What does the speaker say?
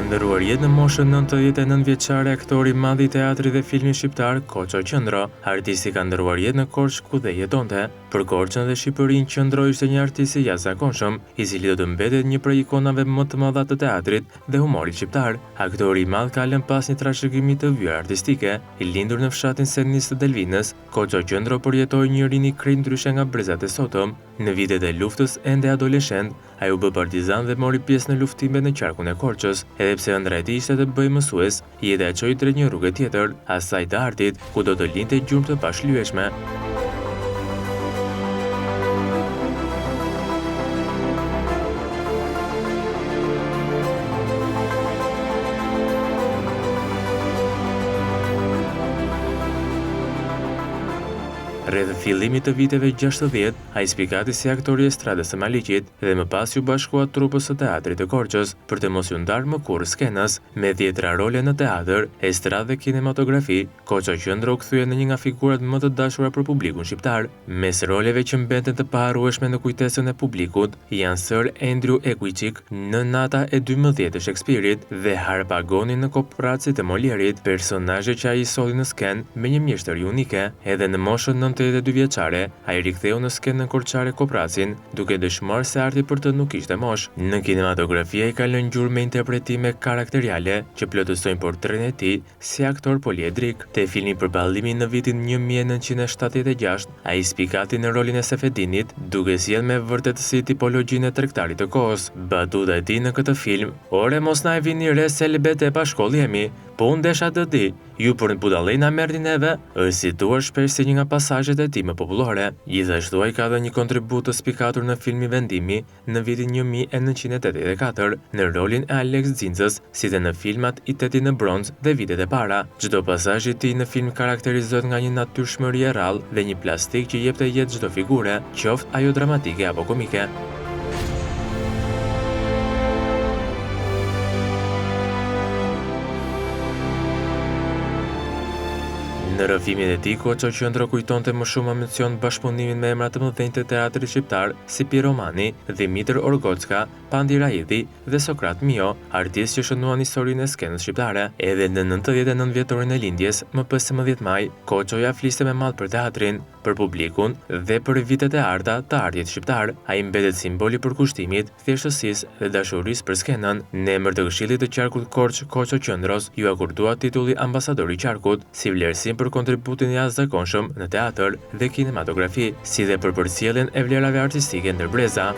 Ka ndërruar jetë në moshën 99 vjeçare aktori i madh i teatrit dhe filmit shqiptar Koço Qëndro. Artisti ka ndërruar jetë në Korçë ku dhe jetonte. Për Korçën dhe Shqipërinë Qëndro ishte një artist i jashtëzakonshëm, i cili do të mbetet një prej ikonave më të mëdha të teatrit dhe humorit shqiptar. Aktori i madh ka lënë pas një trashëgimi të vyer artistike. I lindur në fshatin Senicë të Delvinës, Koço Qëndro përjetoi një rini krejt ndryshe nga brezat e sotëm. Në vitet e luftës, ende adoleshent, ai u bë partizan dhe mori pjesë në luftime në qarkun e Korçës. Edhe pse ëndrra e tij ishte të bëhej mësues, jeta e çoi drejt një rruge tjetër, asaj të artit, ku do të linte gjurmë të pashlyeshme. Rreth fillimit të viteve 60, Ai spikati si aktor i Estradës së Maliqit dhe më pas iu bashkua trupës së Teatrit të Korçës, për të mos iu ndarë më kurrë skenës. Me dhjetëra role në teatër, estradë dhe kinematografi, Koço Qëndro u kthye në një nga figurat më të dashura për publikun shqiptar. Mes roleve që mbeten të paharrueshme në kujtesën e publikut janë Sir Andrew Ekuiçik në Nata e 12 të Shekspirit dhe Harpagoni në Koprraci të Molierit, personazhe që ai i solli në skenë me një mjeshtëri unike. Edhe në moshën 92 vjeçare, Ai riktheu në skenën korçare Koprracin, duke dëshmuar se arti për të nuk kishte moshë. Në kinematografi ai ka lënë gjurmë me interpretime karakteriale që plotësojnë portretin e tij si aktor poliedrik. Te filmi Përballimi në vitin 1976, ai spikati në rolin e Sefedinit, duke sjellë me vërtetësi tipologjinë e tregtarit të kohës. Batuta e tij në këtë film, Ore mos na e vini re se elbete pa shkollë jemi, po unë desha të di, Ju për budallenj na merrni neve? Është cituar shpesh si një nga pasazhet e tij më popullore. Gjithashtu ai ka dhënë një kontribut të spikatur në filmin Vendimi në vitin 1984, në rolin e Aleks Xinxës, si dhe në filmat I teti në bronz dhe Vitet e para. Çdo pasazh i tij në film karakterizohet nga një natyrshmëri e rrallë dhe një plastikë që i jepte jetë çdo figure, qoftë ajo dramatike apo komike. Në rrëfimin e tij, Koço Qëndro kujtonte me shumë emocion bashkëpunimin me emra të mëdhenj të teatrit shqiptar si Piro Mani, Dhimitër Orgocka, Pandi Raidhi dhe Sokrat Mio, artistë që shënuan historinë e skenës shqiptare. Edhe në 99 vjetorin e lindjes, më 15 maj, Koçoja fliste me mall për teatrin. për publikun dhe për vitet e arta të artit shqiptar. Ai mbetet simbol i përkushtimit, thjeshtësisë dhe dashurisë për skenën. Në emër të Këshillit të Qarkut Korçë Koço Qëndros iu akordua titulli Ambasador i Qarkut, si vlerësim për kontributin e jashtëzakonshëm në teatër dhe kinematografi, si dhe për përcjelljen e vlerave artistike ndër breza.